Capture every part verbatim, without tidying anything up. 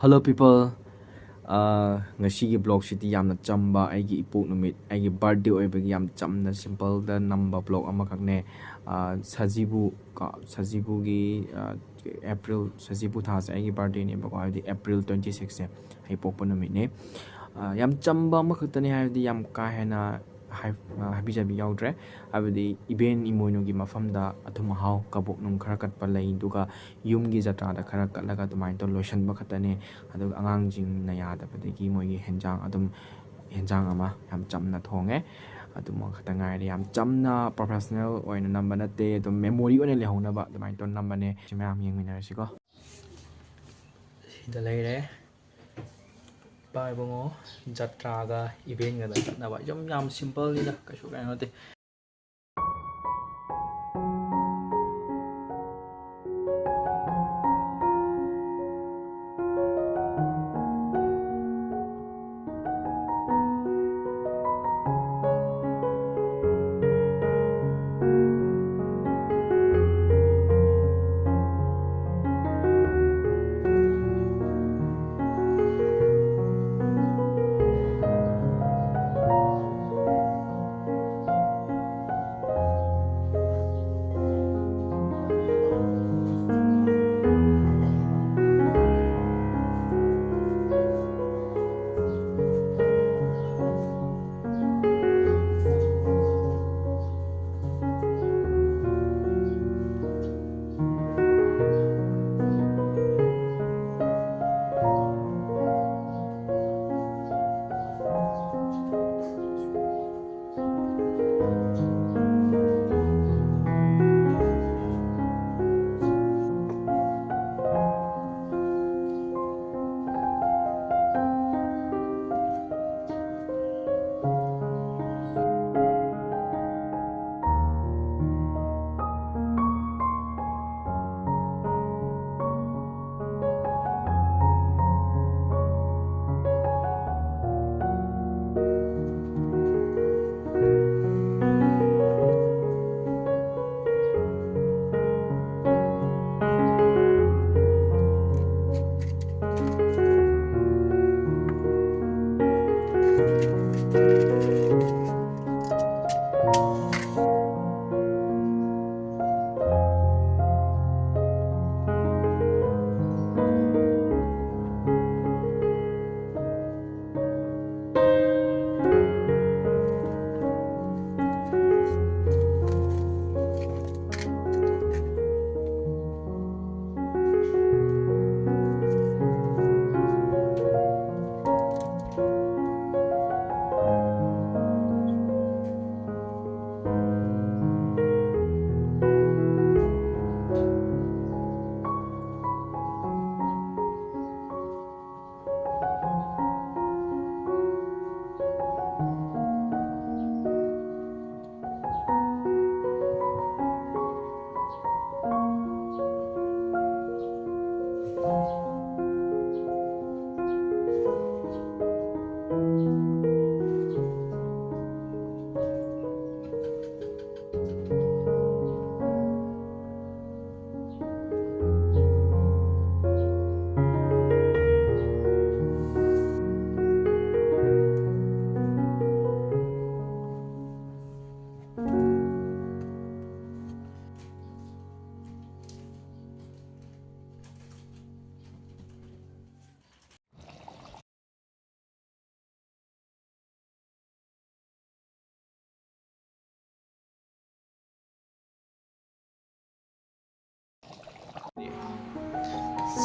Hello people, ꯑꯥ, ꯉꯁꯤꯒꯤ vlogꯁꯤꯗꯤ ꯌꯥꯝꯅ ꯆꯝꯕ, ꯑꯩꯒꯤ ꯏꯄꯣꯛ ꯅꯨꯃꯤꯠ, ꯑꯩꯒꯤ birthday ꯑꯣꯏꯕꯒꯤ ꯌꯥꯝ ꯆꯝꯅ simpleꯗ ꯅꯝꯕ vlog ꯑꯃꯈꯛꯅꯦ꯫ ꯑꯥ, ꯁꯖꯤꯕꯨ ꯀꯣ, ꯁꯖꯤꯕꯨꯒꯤ, ꯑꯥ, April, ꯁꯖꯤꯕꯨ ꯊꯥꯁꯦ ꯑꯩꯒꯤ birthdayꯅꯦꯕꯀꯣ, ꯍꯥꯏꯕꯗꯤ April twenty sixꯁꯦ ꯑꯩ ꯄꯣꯛꯄ ꯅꯨꯃꯤꯠꯅꯦ꯫ ꯑꯥ, ꯌꯥꯝ ꯆꯝꯕ ꯑꯃꯈꯛꯇꯅꯦ, ꯍꯥꯏꯕꯗꯤ ꯌꯥꯝ ꯀꯥ ꯍꯦꯟꯅ ꯍꯥꯏ-, ꯑꯥ, ꯍꯥꯏꯕꯤꯖꯕꯤ ꯌꯥꯎꯗ꯭ꯔꯦ꯫ ꯍꯥꯏꯕꯗꯤ ꯏꯕꯦꯟ ꯏꯃꯣꯏꯅꯨꯒꯤ ꯃꯐꯝꯗ ꯑꯊꯨꯝ ꯑꯍꯥꯎ ꯀꯕꯣꯛ ꯅꯨꯡ ꯈꯔ ꯀꯠꯄ ꯂꯩ, ꯑꯗꯨꯒ ꯌꯨꯝꯒꯤ ꯖꯇ꯭ꯔꯥꯗ ꯈꯔ ꯀꯠꯂꯒ ꯑꯗꯨꯃꯥꯏꯅ ꯇꯧꯔ ꯂꯣꯏꯁꯤꯟꯕ ꯈꯛꯇꯅꯦ꯫ ꯑꯗꯨꯒ ꯑꯉꯥꯡꯁꯤꯡꯅ ꯌꯥꯗꯕꯗꯒꯤ ꯃꯣꯏꯒꯤ ꯍꯦꯟꯖꯥꯡ ꯑꯗꯨꯝ, ꯍꯦꯟꯖꯥꯡ ꯑꯃ ꯌꯥꯝ ꯆꯝꯅ ꯊꯣꯡꯉꯦ꯫ ꯑꯗꯨꯃ ꯈꯛꯇ ꯉꯥꯏꯔꯦ꯫ ꯌꯥꯝ ꯆꯝꯅ, professional ꯑꯣꯏꯅ ꯅꯝꯕ ꯅꯠꯇꯦ, ꯑꯗꯨꯝ memory ꯑꯣꯏꯅ ꯂꯩꯍꯧꯅꯕ ꯑꯗꯨꯃꯥꯏꯅ ꯇꯧꯔ ꯅꯝꯕꯅꯦ꯫ ꯁꯤ ꯃꯌꯥꯝ ꯌꯦꯡꯃꯤꯟꯅꯔꯁꯤꯀꯣ꯫ ꯁꯤꯗ ꯂꯩꯔꯦ ꯏꯄꯥ ꯏꯕꯨꯡꯉꯣ, ꯖꯇ꯭ꯔꯥꯒ ꯏꯕꯦꯟꯒꯗ ꯆꯠꯅꯕ꯫ ꯌꯥꯝ, ꯌꯥꯝ simpleꯅꯤꯗ, ꯀꯩꯁꯨ ꯀꯩꯅꯣ ꯅꯠꯇꯦ꯫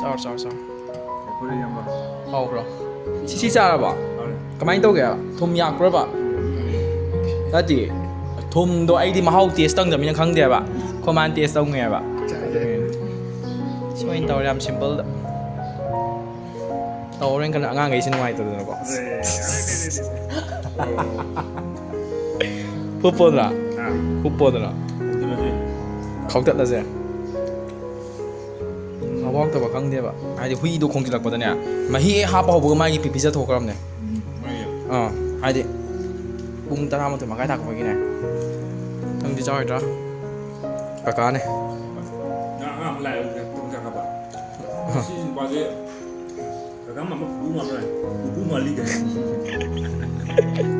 ꯆꯥꯎꯔꯣ, ꯆꯥꯎꯔꯣ, ꯆꯥꯎꯔꯣ꯫ ꯍꯥꯎꯕ꯭ꯔꯣ? ꯁꯤ, ꯁꯤ ꯆꯥꯔꯕꯣ? ꯀꯃꯥꯏꯅ ꯇꯧꯒꯦ? ꯊꯨꯝ ꯌꯥꯛꯄ꯭ꯔꯕ? ꯅꯠꯇꯦ, ꯊꯨꯝꯗꯣ ꯑꯩꯗꯤ ꯃꯍꯥꯎ ꯇꯦꯁ ꯇꯧꯗꯕꯅꯤꯅ ꯈꯪꯗꯦꯕ꯫ ꯑꯩꯈꯣꯏ ꯃꯥꯅ ꯇꯦꯁ ꯇꯧꯉꯦꯕ꯫ ꯁꯤ ꯑꯣꯏꯅ ꯇꯧꯔꯦ, ꯌꯥꯝ ꯁꯤꯝꯄꯜꯗ꯫ ꯇꯧꯔꯦꯅ ꯈꯜꯂꯦ, ꯑꯉꯥꯡꯈꯩꯁꯦ ꯅꯨꯡꯉꯥꯏꯇꯗꯅꯀꯣ꯫ ꯐꯨꯠꯄꯣꯗꯅ? ꯐꯨꯠꯄꯣꯗꯅ? ꯈꯥꯎꯊꯠꯂꯁꯦ꯫ ꯍꯥꯎꯕ ꯍꯥꯎꯇꯕ ꯈꯪꯗꯦꯕ꯫ ꯍꯥꯏꯗꯤ ꯍꯨꯏꯗꯣ ꯈꯣꯡꯖꯤꯜꯂꯛꯄꯗꯅꯦ, ꯃꯍꯤ ꯍꯦꯛ ꯍꯥꯞꯄ ꯍꯧꯕꯒ ꯃꯥꯒꯤ ꯄꯤꯄꯤ ꯆꯠꯊꯣꯛꯈ꯭ꯔꯕꯅꯦ꯫ ꯑꯥ, ꯍꯥꯏꯗꯤ ꯄꯨꯡ ꯇꯔꯥꯃꯥꯊꯣꯏ ꯃꯈꯥꯏ ꯇꯥꯛꯄꯒꯤꯅꯦ꯫ ꯅꯪꯗꯤ ꯆꯥꯔꯣꯏꯗ꯭ꯔꯥ? ꯀꯀꯥꯅꯦ꯫ ꯉꯥ, ꯉꯥ ꯑꯃ ꯂꯥꯛꯑꯦ, ꯄꯨꯡ ꯀꯌꯥ ꯀꯥꯞꯄ? ꯁꯤ ꯅꯨꯄꯥꯁꯦ ꯀꯀꯥ ꯃꯥꯟꯕ ꯄꯨꯄꯨ ꯃꯥꯟꯕ꯭ꯔꯥ? ꯄꯨꯄꯨ ꯃꯥꯜꯂꯤ ꯀꯥꯏ꯫